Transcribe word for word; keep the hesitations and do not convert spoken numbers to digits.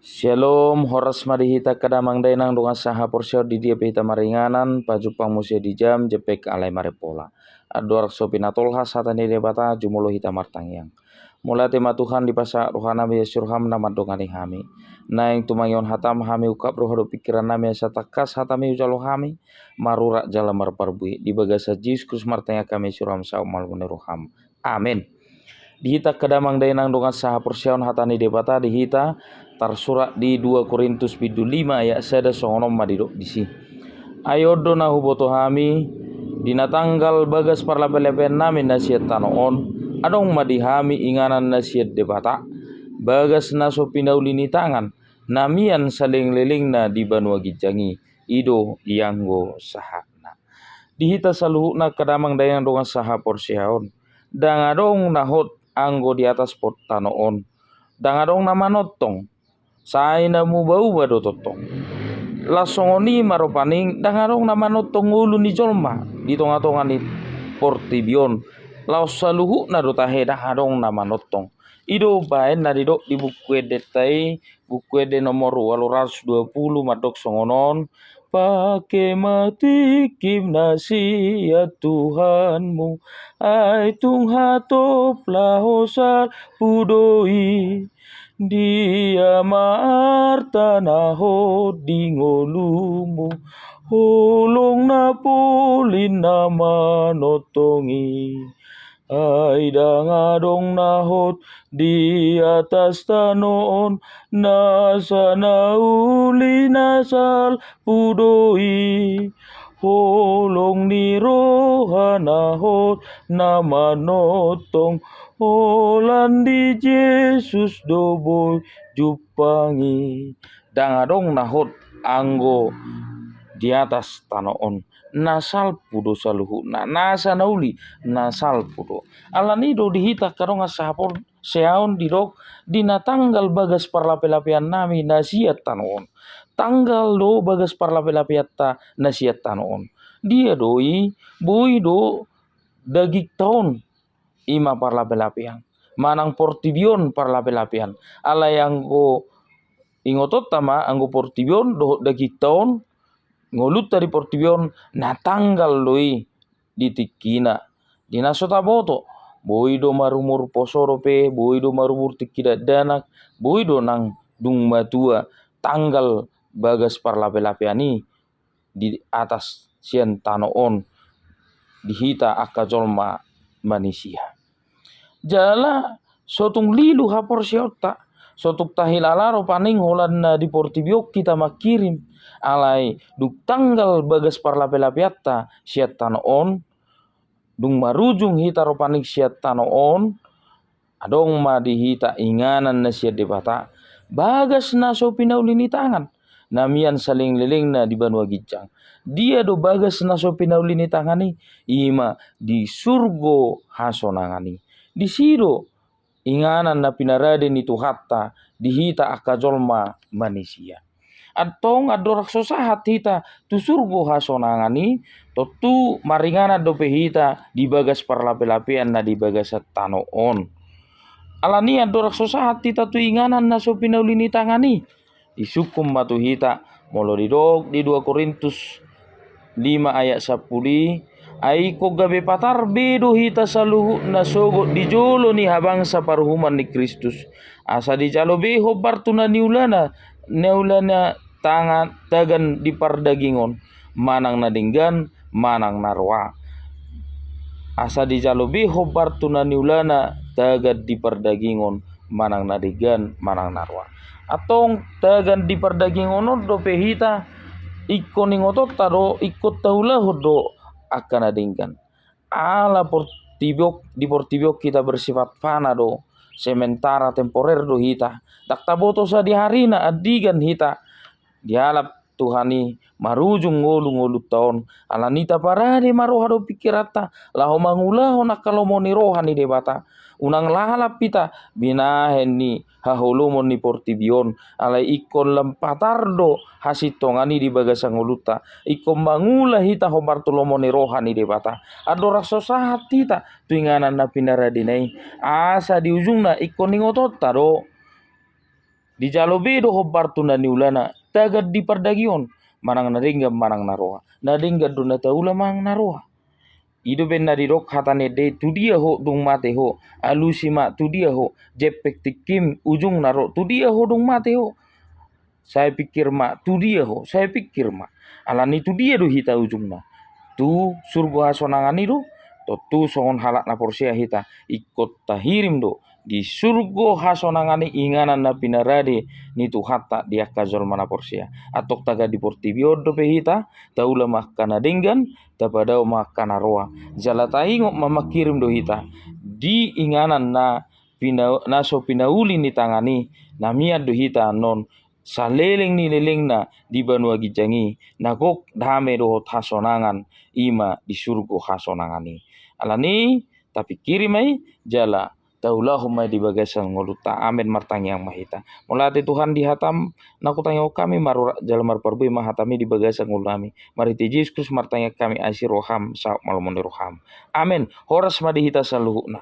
Syalom, horas ma di hita angka damang dainang dongan sahaporseaon di dia pe hita maringanan, pajumpang muse di jam jempek alai marempola. Andorang so pinatolhas hata ni Debata, jumolo hita martangiang. Mauliate ma Tuhan, dipasahat rohanami asi roham na mandongani hami. Naeng tumangihon hatam hami, ungkap roha dohot pingkirannami asa tangkas hatami hujalo hami, marurat jala marparbue. Di bagasan Jesus Kristus martangiang hami asi roham saut malum ni roham. Amen. Di hita angka damang dainang dongan sahaporseaon, hata ni Debata di hita tarsurat di dua Korintus bindu lima ayat sada, songon on ma didok disi. Ai on do na huboto hami, di na tanggal bagas parlapean-lapeannami na sian tano on, adong ma di hami inganan na sian Debata, bagas na so pinauli ni tangan, na mian salelenglelengna di banua ginjang i, i do ianggo sahatna. Di hita saluhutna angka damang dainang dongan sahaporseaon, ndang adong na hot anggo di atas pot tano on, ndang adong na manongtong, sai na muba-uba do tongtong. Laos songon i ma rupani, ndang adong na manongtong ngolu ni jolma di tonga-tonga ni portibi on, laos saluhutna do tahe ndang adong na manongtong. I do baen na didok di Buku Endenta i, Buku Ende nomor ualu ratus dua pulu, mandok songon on: Pake ma tingkim na sian Tuhanmu, ai tung hatop laho salpu do i. Dia ma arta na hot di ngolumu, holong na polin na manongtong i? Ai ndang adong na hot di atas tano on, nasa na uli na salpu do i. Holong ni roha na hot na manongtong, holan di Jesus do boi jumpang i. Ndang adong na hot anggo di atas tano on, na salpu do saluhutna, nasa na uli na salpu do. Alani do di hita angka dongan sahaporseaon didok, di na tanggal bagas parlape-lapeannami na sian tano on. Tanggal do bagas parlape-lapeanta na sian tano on. Dia do i? Boi do dagingta on, i ma parlape-lapean, manang portibi on parlape-lapean. Alai anggo ingotonta ma, anggo portibi on dohot dagingta on, ngolunta di portibi on, na tanggal do i di tingkina, di na so taboto. Boi do marumur poso dope, boi do marumur tingki dakdanak, boi do nang dung matua, tanggal bagas parlape-lapean i di atas sian tano on di hita angka jolma manisia. Jala so tung lilu haporseaonta, so tung tahilala rupani holan na di portibi on hita mangkirim, alai dung tanggal bagas parlape-lapeanta sian tano on, dung marujung hita rupani sian tano on, adong ma di hita inganan na sian Debata, bagas na so pinauli ni tangan, na mian salelenglelengna di banua ginjang. Dia do bagas na so pinauli ni tangan i? I ma di surgo hasonangan i. Disi do inganan na pinarade ni Tuhanta di hita angka jolma manisia. Antong andorang so sahat hita tu surgo hasonangan i, tontu maringanan dope hita di bagas parlape-lapean na di bagasan tano on. Alani andorang so sahat hita tu inganan na so pinauli ni tangan i, disungkun ma tu hita, molo didok di dua Korintus lima ayat sampulu i: Ai ingkon gabe patar be do hita saluhutna sogot di jolo ni habangsa paruhuman ni Kristus, asa dijalo be hombar tu na niulana, niulana tangan, tagan di pardagingon, manang na denggan, manang na roa. Asa dijalo be hombar tu na niulana tagan di pardagingon, manang na denggan, manang na roa. Antong tagan di pardagingon on dope hita ingkon ingotonta do, ingkon taulahon do angka na denggan. Ala portibi on, di portibi on hita bersifat fana do, sementara, temporer do hita. Ndang taboto sadiharina andigan hita dialap Tuhan i marujung ngolu ngolunta on. Alani taparade ma roha dohot pingkiranta laho mangulahon angka lomo ni roha ni Debata. Unang lalap hita binahen ni haholomon ni portibi on, alai ingkon lam patar do hasintongan i di bagasan ngolunta. Ingkon mangula hita hombar tu lomo ni roha ni Debata andorang so sahat hita tu inganan na pinaradena i, asa di ujungna ingkon ingotonta do Dijalo be do hombar tu na niulana, tagan di pardaging on, manang na denggan manang na roa. Na denggan do na taula manang na roa. I do umbahen na didok hata ni ende i, tu dia ho dung mate ho, alusi ma tu dia ho, jempek tingkim ujungna ro, tu dia ho dung mate ho. Sai pikir ma tu dia ho, sai pikir ma. Alani tu dia do hita ujungna? Tu surgo hasonangan i do. Tontu songon halak na porsea hita, ingkon tahirim do di surgo hasonangan i inganan na pinarade ni Tuhanta di angka jolma na porsea. Antong tagan di portibi on dope hita, taula ma angka na denggan, tapadao ma angka na roa. Jala taingot ma, manghirim do hita di inganan na pina-, na so pinauli ni tangan i, na mian do hita annon saleleng ni lelengna di banua ginjang i, na gok dame dohot hasonangan, i ma di surgo hasonangan i. Alani, tapingkiri ma i, jala taulahon ma i di bagasan ngolunta. Amen. Martangiang ma hita. Mauliate Tuhan di hatam, na hutangihon hami, marurat jala marparbue ma hatami di bagasan ngolunami. Marhite Jesus Kristus martangiang hami, asi roham, saut ma lomo ni roham. Amen. Horas ma di hita saluhutna.